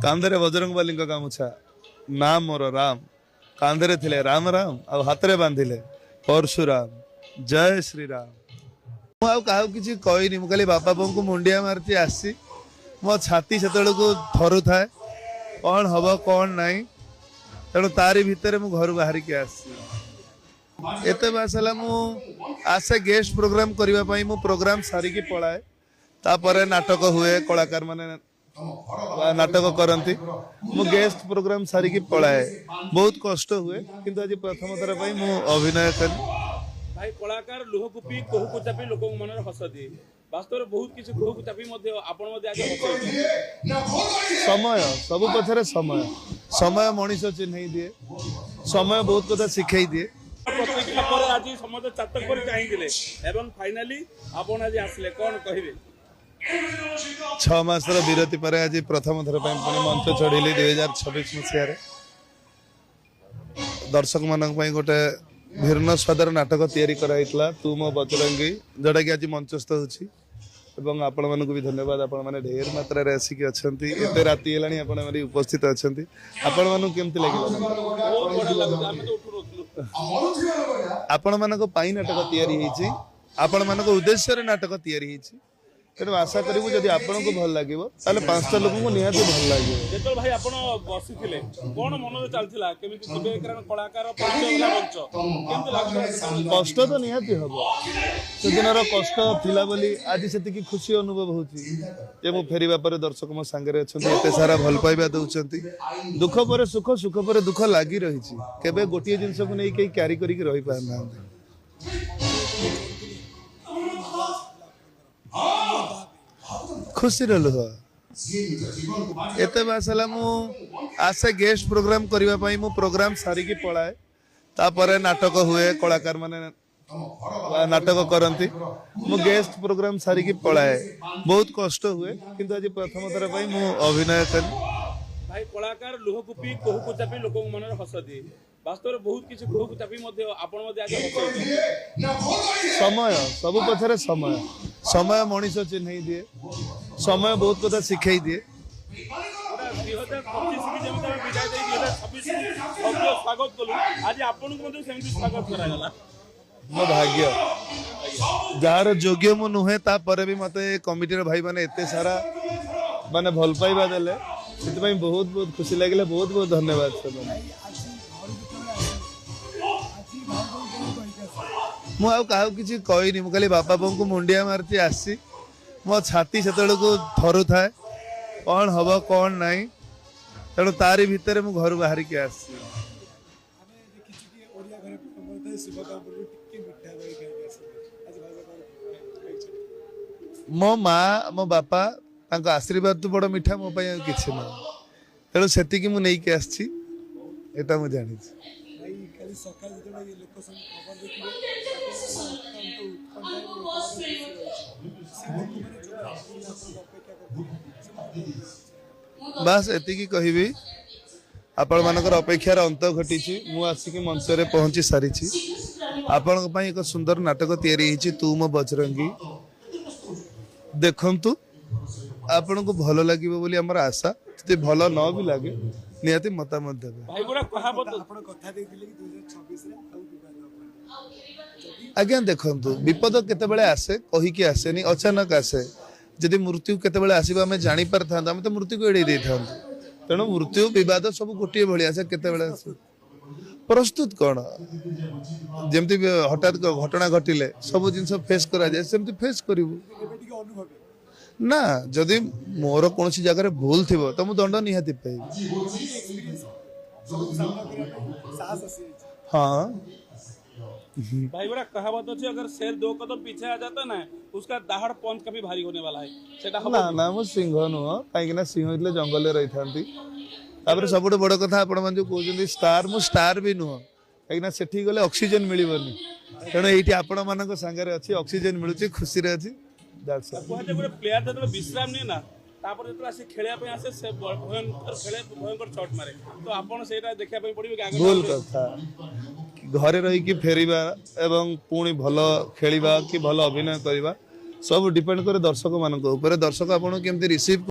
କାନ୍ଧରେ ବଜରଙ୍ଗବାଲିଙ୍କ ଗାମୁଛା, ନାମ ମୋର ରାମ। କାନ୍ଧରେ ଥିଲେ ରାମ ରାମ, ଆଉ ହାତରେ ବାନ୍ଧିଲେ ପରଶୁରାମ। ଜୟ ଶ୍ରୀରାମ। ମୁଁ ଆଉ କାହାକୁ କିଛି କହିନି, ମୁଁ ଖାଲି ବାପା ବୋଉଙ୍କୁ ମୁଣ୍ଡିଆ ମାରିଛି, ଆସିଛି। ମୋ ଛାତି ସେତେବେଳକୁ ଥରୁଥାଏ, କ'ଣ ହବ କ'ଣ ନାହିଁ। ତେଣୁ ତାରି ଭିତରେ ମୁଁ ଘରୁ ବାହାରିକି ଆସିଛି। ଏତେ ମାସ ହେଲା ମୁଁ ଆସେ ଗେଷ୍ଟ ପ୍ରୋଗ୍ରାମ କରିବା ପାଇଁ, ମୁଁ ପ୍ରୋଗ୍ରାମ ସାରିକି ପଳାଏ। ତାପରେ ନାଟକ ହୁଏ, କଳାକାର ମାନେ ନାଟକ କରନ୍ତି, ମୁଁ ଗେଷ୍ଟ ପ୍ରୋଗ୍ରାମ ସାରିକି ପଳାଏ। ବହୁତ କଷ୍ଟ ହୁଏ, କିନ୍ତୁ ଆଜି ପ୍ରଥମ ଥର ପାଇଁ ମୁଁ ଅଭିନୟ କଲି। ଭାଇ, କଳାକାର ଲୁହକୁ ପିଇ, କୋହକୁ ଚାପି ଲୋକଙ୍କ ମନରେ ହସ ଦିଏ। ବାସ୍ତବରେ ବହୁତ କିଛି କୋହକୁ ଚାପି ମଧ୍ୟ ଆପଣ ମଧ୍ୟ ଆଜି ହସଉଛନ୍ତି। ସମୟ, ସବୁ ପଛରେ ସମୟ। ସମୟ ମଣିଷ ଚିହ୍ନେଇ ଦିଏ, ସମୟ ବହୁତ କଥା ଶିଖେଇ ଦିଏ। ପ୍ରତୀକ୍ଷା ପରେ ଆଜି ସମସ୍ତେ ଚାତକ ପରି ଚାହିଁଥିଲେ ଏବଂ ଫାଇନାଲି ଆପଣ ଆଜି ଆସିଲେ, କଣ କହିବେ? 6 ମାସର ବିରତି ପରେ ଆଜି ପ୍ରଥମ ଥର ପାଇଁ ପୁଣି ମଞ୍ଚ ଚଢ଼ିଲି। 2026 ମସିହାରେ ଦର୍ଶକମାନଙ୍କ ପାଇଁ ଗୋଟେ ଭିନ୍ନ ସ୍ୱାଦର ନାଟକ ତିଆରି କରାଯାଇଥିଲା, ତୁ ମୋ ବଜରଙ୍ଗୀ, ଯୋଉଟାକି ଆଜି ମଞ୍ଚସ୍ଥ ହେଉଛି। ଏବଂ ଆପଣମାନଙ୍କୁ ବି ଧନ୍ୟବାଦ, ଆପଣମାନେ ଢେର ମାତ୍ରାରେ ଆସିକି ଅଛନ୍ତି। ଏତେ ରାତି ହେଲାଣି, ଆପଣମାନେ ଉପସ୍ଥିତ ଅଛନ୍ତି। ଆପଣମାନଙ୍କୁ କେମିତି ଲାଗିଲା ନାଟକ? ବହୁତ ବଢିଆ ଲାଗୁଛି, ଆମେ ତ ଉଠୁନଥିଲୁ। ଆପଣମାନଙ୍କ ପାଇଁ ନାଟକ ତିଆରି ହେଇଛି, ଆପଣମାନଙ୍କ ଉଦ୍ଦେଶ୍ୟରେ ନାଟକ ତିଆରି ହେଇଛି। ତେଣୁ ଆଶା କରିବୁ, ଯଦି ଆପଣଙ୍କୁ ଭଲ ଲାଗିବ ତାହେଲେ 5ଟା ଲୋକଙ୍କୁ ନିହାତି ଭଲ ଲାଗିବ। ଯେତେବେଳେ ଭାଇ ଆପଣ ବସିଥିଲେ, କଣ ମନରେ ଚାଲିଥିଲା, କେମିତି ଯିବେ? କାରଣ କଳାକାର ପରିଚୟ ହେଲା ମଞ୍ଚ। କେମିତି ଲାଗୁଥିଲା ସେତେବେଳେ? କଷ୍ଟ ତ ନିହାତି ହବ। ସେଦିନର କଷ୍ଟ ଥିଲା ବୋଲି ଆଜି ସେତିକି ଖୁସି ଅନୁଭବ ହଉଛି ଯେ ମୁଁ ଫେରିବା ପରେ ଦର୍ଶକ ମୋ ସାଙ୍ଗରେ ଅଛନ୍ତି, ଏତେ ସାରା ଭଲ ପାଇବା ଦଉଛନ୍ତି। ଦୁଃଖ ପରେ ସୁଖ, ସୁଖ ପରେ ଦୁଃଖ ଲାଗି ରହିଛି। କେବେ ଗୋଟିଏ ଜିନିଷକୁ ନେଇ କେହି କ୍ୟାରି କରିକି ରହିପାରୁନାହାନ୍ତି। ଖୁସିର ଲୁହ। ଏତେ ମାସ ହେଲା ମୁଁ ଆସେ ଗେଷ୍ଟ ପ୍ରୋଗ୍ରାମ କରିବା ପାଇଁ, ମୁଁ ପ୍ରୋଗ୍ରାମ ସାରିକି ପଳାଏ। ତାପରେ ନାଟକ ହୁଏ, କଳାକାର ମାନେ ନାଟକ କରନ୍ତି, ମୁଁ ଗେଷ୍ଟ ପ୍ରୋଗ୍ରାମ ସାରିକି ପଳାଏ। ବହୁତ କଷ୍ଟ ହୁଏ, କିନ୍ତୁ ଆଜି ପ୍ରଥମ ଥର ପାଇଁ ମୁଁ ଅଭିନୟ କଲି। ଭାଇ, କଳାକାର ଲୁହକୁ ପିଇ, କୋହକୁ ଚାପି ଲୋକଙ୍କ ମନରେ ହସ ଦିଏ। ବାସ୍ତବରେ ବହୁତ କିଛି କୋହକୁ ଚାପି ମଧ୍ୟ ଆପଣ ମଧ୍ୟ ଆଜି ହସଉଛନ୍ତି। ସମୟ, ସବୁ ପଛରେ ସମୟ। ସମୟ ମଣିଷ ଚିହ୍ନେଇ ଦିଏ, ସମୟ ବହୁତ କଥା ଶିଖେଇ ଦିଏ। ଗୋଟେ 2025 କି ଯେମିତି ଆମେ ବିଦାୟ ଦେଇ 2026 ଭବ୍ୟ ସ୍ୱାଗତ କଲୁ, ଆଜି ଆପଣଙ୍କୁ ମଧ୍ୟ ସେମିତି ସ୍ୱାଗତ କରାଗଲା। ମୋ ଭାଗ୍ୟ, ଯାହାର ଯୋଗ୍ୟ ମୁଁ ନୁହେଁ, ତାପରେ ବି ମତେ କମିଟିର ଭାଇମାନେ ଏତେ ସାରା ମାନେ ଭଲ ପାଇବା ଦେଲେ, ସେଥିପାଇଁ ବହୁତ ବହୁତ ଖୁସି ଲାଗିଲା। ବହୁତ ବହୁତ ଧନ୍ୟବାଦ ସେମାନେ। ମୁଁ ଆଉ କାହାକୁ କିଛି କହିନି, ମୁଁ ଖାଲି ବାପା ବୋଉଙ୍କୁ ମୁଣ୍ଡିଆ ମାରିଛି, ଆସିଛି। ମୋ ଛାତି ସେତେବେଳକୁ ଥରୁଥାଏ, କ'ଣ ହବ କ'ଣ ନାହିଁ। ତେଣୁ ତାରି ଭିତରେ ମୁଁ ଘରୁ ବାହାରିକି ଆସିଛି। ଆମେ ଦେଖିଛୁ କି ଓଡ଼ିଆ ଘରେ ପରମ୍ପରା ଥାଏ, ଶୁଭ କାମ ପୂର୍ବରୁ ଟିକେ ମିଠା ଦହି ଖାଇକି ଆସନ୍ତି। ଆଜି ଭାଉଜ କଣ ଖାଇଛନ୍ତି? ମୋ ମା, ମୋ ବାପା, ତାଙ୍କ ଆଶୀର୍ବାଦ ତ ବଡ଼ ମିଠା ମୋ ପାଇଁ ଆଉ କିଛି ନୁହଁ। ତେଣୁ ସେତିକି ମୁଁ ନେଇକି ଆସିଛି, ଏଟା ମୁଁ ଜାଣିଛି। ଭାଇ, କାଲି ସକାଳେ ଯେତେବେଳେ ଲୋକ ସବୁ ଖବର ଦେଖିବେ, ଅତ୍ୟନ୍ତ ଉତ୍କଣ୍ଠା ଏବଂ ଲୋକମାନେ ଖୁସି ରହିଛି। ସେ ଲୋକମାନେ ଯୋଉ ଆପଣଙ୍କୁ ଅପେକ୍ଷା କରୁଥିଲେ, ସେମାନେ ବାସ୍ ଏତିକି କହିବି, ଆପଣମାନଙ୍କର ଅପେକ୍ଷାର ଅନ୍ତ ଘଟିଛି। ମୁଁ ଆସିକି ମଞ୍ଚରେ ପହଞ୍ଚି ସାରିଛି। ଆପଣଙ୍କ ପାଇଁ ଏକ ସୁନ୍ଦର ନାଟକ ତିଆରି ହେଇଛି, ତୁ ମୋ ବଜରଙ୍ଗୀ। ଦେଖନ୍ତୁ, ଆପଣଙ୍କୁ ଭଲ ଲାଗିବ ବୋଲି ଆମର ଆଶା। ଯଦି ଭଲ ନ ବି ଲାଗେ, ନିହାତି ମତାମତ ଦେବେ। ଭାଇ, ଗୋଟେ କହାବତ ଆପଣ କଥା ଦେଇଥିଲେ କି 2026ରେ ଆଉ ବିବାଦ ହବନି, ଯଦି ଆଜ୍ଞା ଦେଖନ୍ତୁ, ବିପଦ କେତେବେଳେ ଆସେ କହିକି ଆସେନି, ଅଚାନକ ଆସେ। ଯଦି ମୃତ୍ୟୁ କେତେବେଳେ ଆସିବ ଆମେ ଜାଣିପାରିଥାନ୍ତୁ, ଆମେ ତ ମୃତ୍ୟୁକୁ ଏଡ଼େଇ ଦେଇଥାନ୍ତୁ। ତେଣୁ ମୃତ୍ୟୁ, ବିବାଦ ସବୁ ଗୋଟିଏ ଭଳି ଆସେ, କେତେବେଳେ ଆସେ। ପ୍ରସ୍ତୁତ କ'ଣ, ଯେମିତି ବି ହଠାତ୍ ଘଟଣା ଘଟିଲେ ସବୁ ଜିନିଷ ଫେସ୍ କରାଯାଏ, ସେମିତି ଫେସ୍ କରିବୁ। ଏବେ ଟିକେ ଅନୁଭବୀ ନା, ଯଦି ମୋର କୌଣସି ଜାଗାରେ ଭୁଲ ଥିବ ତ ମୁଁ ଦଣ୍ଡ ନିହାତି ପାଇବି। ଏକ୍ସପିରିଏନ୍ସ ସବୁ ସାମ୍ନା କରିବା ପାଇଁ ସାହସ ଆସିଯାଇଛି। ହଁ। भाई, बड़ा कहावत ଅଛି, अगर शेर दो कदम पीछे आ जाता ना, उसका दाहड़ पंच कभी भारी होने वाला है। ସେଟା ହବ? ନା ନା, ମୁଁ ସିଂହ ନୁହଁ, କାହିଁକି ନା ସିଂହ ହେଇଥିଲେ ଜଙ୍ଗଲରେ ରହିଥାନ୍ତି। ତାପରେ ସବୁଠୁ ବଡ କଥା, ଆପଣମାନେ ଯୋଉ କହୁଛନ୍ତି ଷ୍ଟାର, ମୁଁ ଷ୍ଟାର ବି ନୁହଁ, କାହିଁକି ନା ସେଠିକି ଗଲେ ଅକ୍ସିଜେନ ମିଳିବନି। ତେଣୁ ଏଇଠି ଆପଣମାନଙ୍କ ସାଙ୍ଗରେ ଅଛି, ଅକ୍ସିଜେନ ମିଳୁଛି, ଖୁସିରେ ଅଛି। That's all. କୁହାଯାଏ, ଗୋଟେ ପ୍ଲେୟାର ଯେତେବେଳେ ବିଶ୍ରାମ ନିଏ ନା, ତାପରେ ଯେତେବେଳେ ଆସି ଖେଳିବା ପାଇଁ ଆସେ, ସେ ଭୟଙ୍କର ଖେଳେ, ଭୟଙ୍କର ସଟ୍ ମାରେ। ତ ଆପଣ ସେଇଟା ଦେଖିବା ପାଇଁ ପଡିବ କି ଆଗ ଭୁଲ କଥା। ଘରେ ରହିକି ଫେରିବା ଏବଂ ପୁଣି ଭଲ ଖେଳିବା କି ଭଲ ଅଭିନୟ କରିବା, ସବୁ ଡିପେଣ୍ଡ କରେ ଦର୍ଶକ ମାନଙ୍କ ଉପରେ। ଦର୍ଶକ ଆପଣଙ୍କୁ କେମିତି ରିସିଭ୍